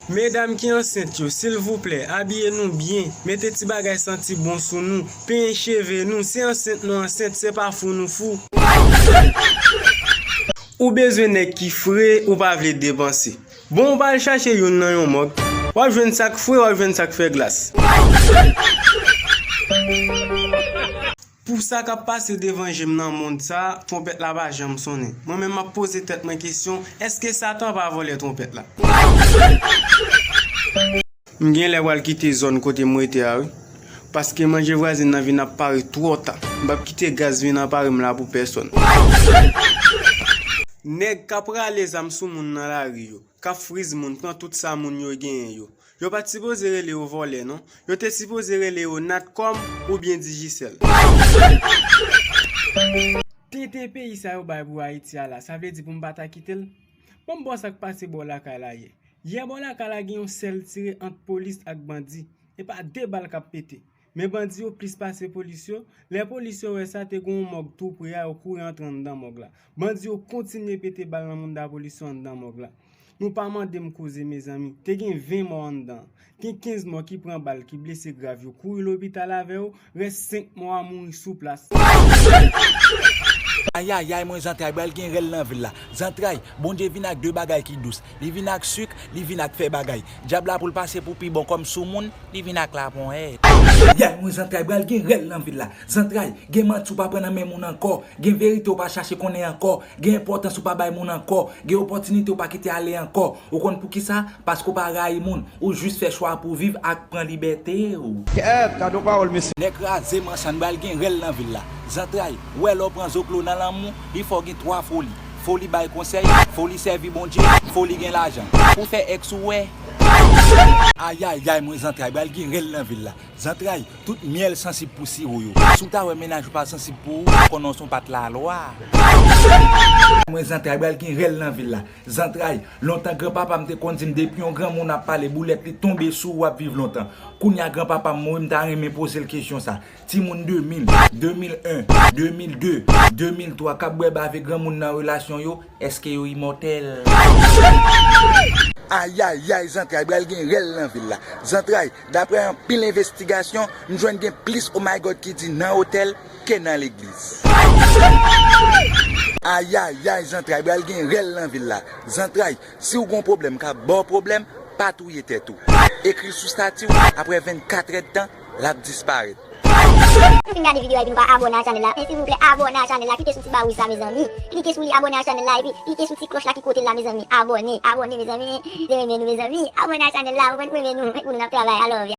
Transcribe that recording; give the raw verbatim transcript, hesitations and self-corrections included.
Medam ki ansent yo, silvouplè, abiye nou byen, mete ti bagay santi bon sou nou, penyen cheve nou, si ansent nou ansent, se pa fou nou fou. Ou bezwen nèg ki fre, ou pa vle depanse. Bon, ou pa al chache youn nan yon mòg. W ap jwenn sa k fre, w ap jwenn sa k fè glas. Pou sa k ap pase devan je m nan mond sa a, twonpèt la pa janm sonnen. Mwen menm m ap poze tèt mwen kesyon, èske Satan pa vòlè twonpèt la? M gen lè pral kite zòn kote m rete a wi. Paske manje vwazin nan vin ap pare twò ta. M p ap kite gaz vin anpare m la pou pèsòn. Nèg k ap rale zam sou moun nan lari yo, k ap friz moun, pran tout sa moun yo genyen yo. Yo pa t sipoze rele yo vòlè non. Yo te sipoze rele yo Natcom oubyen Digicel. Tenten peyi sa yo bay pou Ayiti a la, sa vle di pou m pa ta kite l? Ban m ba w sa k pase bò lakay la yè. Yè bò lakay la gen yon sèl tire ant polis ak bandi. E pa de bal k ap pete. Men bandi yo plis pase polis yo. Lè polis yo wè sa, te gen yon mòg tou pre a, yo kouri antre anndan mòg la. Bandi yo kontinye pete bal nan mounda polis yo anndan mòg la. Nou pa mande m koze, mezanmi. Te gen ven mò anndan. Gen kenz mò ki pran bal, ki blese grav, yo kouri lopital avè yo, rès senk mò a mouri sou plas. Ayayay, mwen zantray, pral gen rèl nan vil la. Zantray, Bondye vin ak de bagay ki dous. Li vin ak sik, li vin ak fè bagay. Dyab la pou l pase pou pi bon kòm soumoun, li vin ak laponyèt. Yay, mwen zantray, pral gen rèl nan vil la. Zantray, gen manti w pa pran nan men moun ankò. Gen verite w pa chache konnen ankò. Gen enpòtans ou pa bay moun ankò. Gen opòtinite ou pa kite ale ankò. Ou konn poukisa? Paske w pa rayi moun. Ou jis fè chwa pou w viv ak pran libète w. Kèt, gade yon pawòl, mesye. Lè kraze manch an, pral gen rèl nan vil la. Zantray, ou wè lè w pran zoklo nan lanmou, li fè w gen twa foli. Foli bay konsèy, foli sèvi Bondye, foli gen lajan. Pou fè èks ou wè. Ayayay, mwen zantray, pral gen rèl nan vil la. Zantray, tout myèl sansib pou siwo yo. Si w ta wè mennaj ou pa sansib pou ou, konnen w se yon pat lalwa. Mwen zantray, pral gen rèl nan vil la. Zantray, lontan granpapa m te konn di m depi yon granmoun ap pale boulèt li tonbe sou ou, w ap viv lontan. Kounye a granpapa m mouri, m ta renmen poze l kesyon sa. Timoun de mil, de mil en, de mil de, de mil twa k ap bwè bave granmoun nan relasyon yo, èske yo imòtèl? Ayayay, zantray, pral gen rèl nan vil la. Zantray, daprè anpil envestigasyon, m jwenn gen plis oh my God ki di nan otèl ke nan legliz. Ayayay, zantray, pral gen rèl nan vil la. Zantray, si w gon pwoblèm k ap ba w pwoblèm, pa touye tèt ou. Ekri l sou stati w, aprè vennkat èdtan, l ap disparèt. Nou fin gade videyo a epi nou pa abòne a chanèl la, men silvouplè abòne a chanèl la, klike sou ti ba wouj sa mezanmi. Klike sou li, abòne a chanèl la epi klike sou ti klòch la ki kote l la mezanmi. Abòne, abòne mezanmi. Se renmen nou mezanmi. Abòne a chanèl la, ou konn renmen nou, men pou nou n ap travay, I love you.